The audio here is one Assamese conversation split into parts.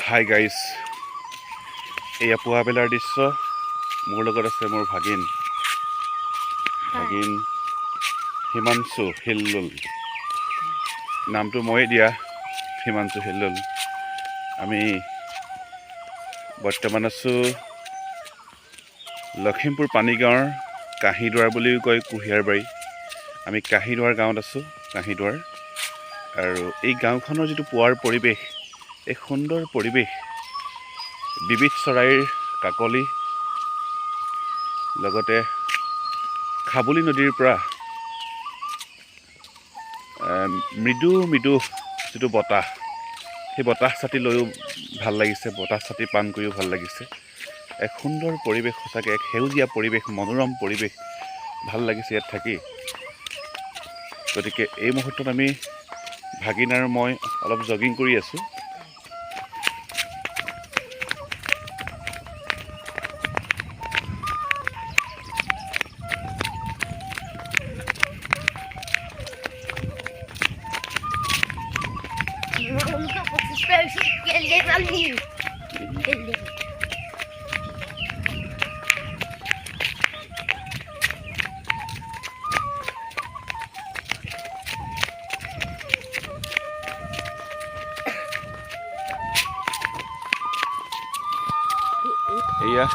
হাই গাইছ, এয়া পুৱাবেলাৰ দৃশ্য। মোৰ লগত আছে মোৰ ভাগিন ভাগিন হিমাংশু হিল্লোল। নামটো ময়ে দিয়া, হিমাংশু হিল্লোল। আমি বৰ্তমান আছোঁ লখিমপুৰ পানীগাঁৱৰ কাঁহীদুৱাৰ বুলিও কয়, কুঁহিয়াৰবাৰী। আমি কাঁহীদুৱাৰ গাঁৱত আছোঁ, কাঁহীদুৱাৰ। আৰু এই গাঁওখনৰ যিটো পুৱাৰ পৰিৱেশ, এই সুন্দৰ পৰিৱেশ, বিবিধ চৰাইৰ কাকলি, লগতে খাবুলি নদীৰ পৰা মৃদু মৃদু যিটো বতাহ, সেই বতাহ চাটি লৈও ভাল লাগিছে, বতাহ চাটি পান কৰিও ভাল লাগিছে। এক সুন্দৰ পৰিৱেশ, সঁচাকৈ এক সেউজীয়া পৰিৱেশ, মনোৰম পৰিৱেশ, ভাল লাগিছে ইয়াত থাকি। গতিকে এই মুহূৰ্তত আমি ভাগিন আৰু মই অলপ জগিং কৰি আছোঁ। এয়া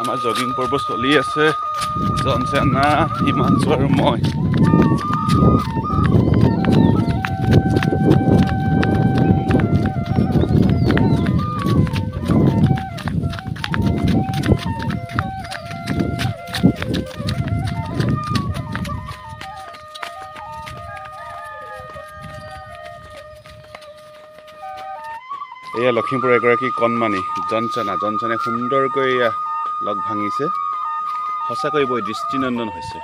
আমাৰ জগিং পৰ্ব চলি আছে, জনসেনা, হিমাংশু আৰু মই। এয়া লখিমপুৰৰ এগৰাকী কণমানি জনচনা। জনচনে সুন্দৰকৈ এয়া লগ ভাঙিছে। সঁচাকৈ বৰ দৃষ্টিনন্দন হৈছে।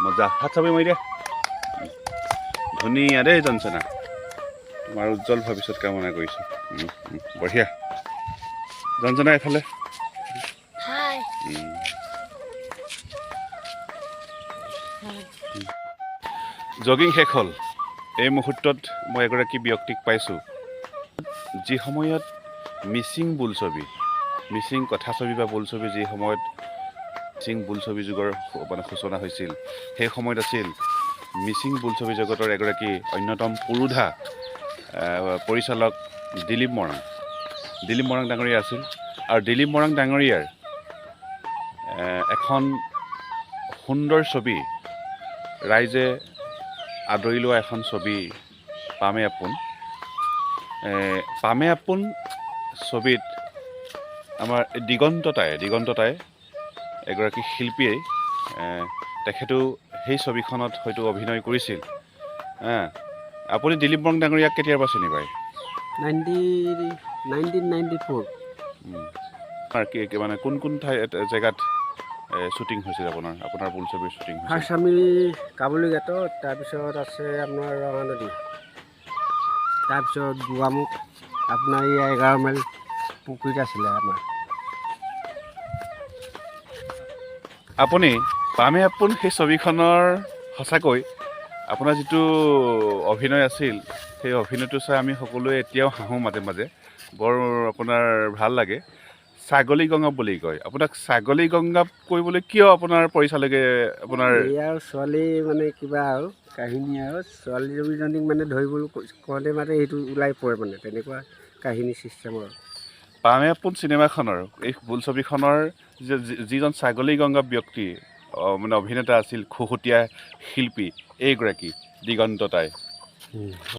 মজা। হাত চাপৰি মাৰি দিয়া। ধুনীয়া দেই জনচনা, তোমাৰ উজ্জ্বল ভৱিষ্যত কামনা কৰিছোঁ। বঢ়িয়া জনচনা, এইফালে। হাই। জগিং শেষ হ'ল। এই মুহূৰ্তত মই এগৰাকী ব্যক্তিক পাইছোঁ, যি সময়ত মিচিং বোলছবি, মিচিং কথাছবি বা বোলছবি, যি সময়ত মিচিং বোলছবি যুগৰ মানে সূচনা হৈছিল, সেই সময়ত আছিল মিচিং বোলছবি জগতৰ এগৰাকী অন্যতম পুৰোধা পৰিচালক দিলীপ মৰাং। দিলীপ মৰাং ডাঙৰীয়া আছিল। আৰু দিলীপ মৰাং ডাঙৰীয়াৰ এখন সুন্দৰ ছবি, ৰাইজে আদৰি লোৱা এখন ছবি পামে আপোন। পামে আপোন ছবিত আমাৰ দিগন্ত টাই এগৰাকী শিল্পীয়ে, তেখেতো সেই ছবিখনত হয়তো অভিনয় কৰিছিল। হা, আপুনি দিলীপ মৰাং ডাঙৰীয়াক কেতিয়াৰ পৰা চিনি পায়? 1994। আৰু কি মানে কোন কোন ঠাই জেগাত শ্বুটিং হৈছিল আপোনাৰ বোলছবিৰ শ্বুটিং হৈছিল? ফাৰ্ষ্ট আমি কাবুলি ঘাটত, তাৰপিছত আছে আপোনাৰ ৰঙা নদী, তাৰপিছত গোগামুখ, আপোনাৰ এই 11 মাইল পুখুৰীত আছিলে আমাৰ। আপুনি পামে আপোন সেই ছবিখনৰ সঁচাকৈ আপোনাৰ যিটো অভিনয় আছিল, সেই অভিনয়টো চাই আমি সকলোৱে এতিয়াও হাঁহোঁ মাজে মাজে, বৰ আপোনাৰ ভাল লাগে। ছাগলী গংগাপ বুলি কয় আপোনাক। ছাগলী গংগাপ কৰিবলৈ কিয় আপোনাৰ পৰিচালকে আপোনাৰ এই আৰু ছোৱালী মানে কিবা আৰু কাহিনী আৰু ছোৱালীজনীক মানে ধৰিবলৈ কওঁতে মানে সেইটো ওলাই পৰে, মানে তেনেকুৱা কাহিনী চিষ্টেমৰ। পামে আপোন চিনেমাখনৰ এই বোলছবিখনৰ যিজন ছাগলী গংগাপ ব্যক্তি, মানে অভিনেতা আছিল, খুহুতীয়া শিল্পী এইগৰাকী দিগন্ত টাই।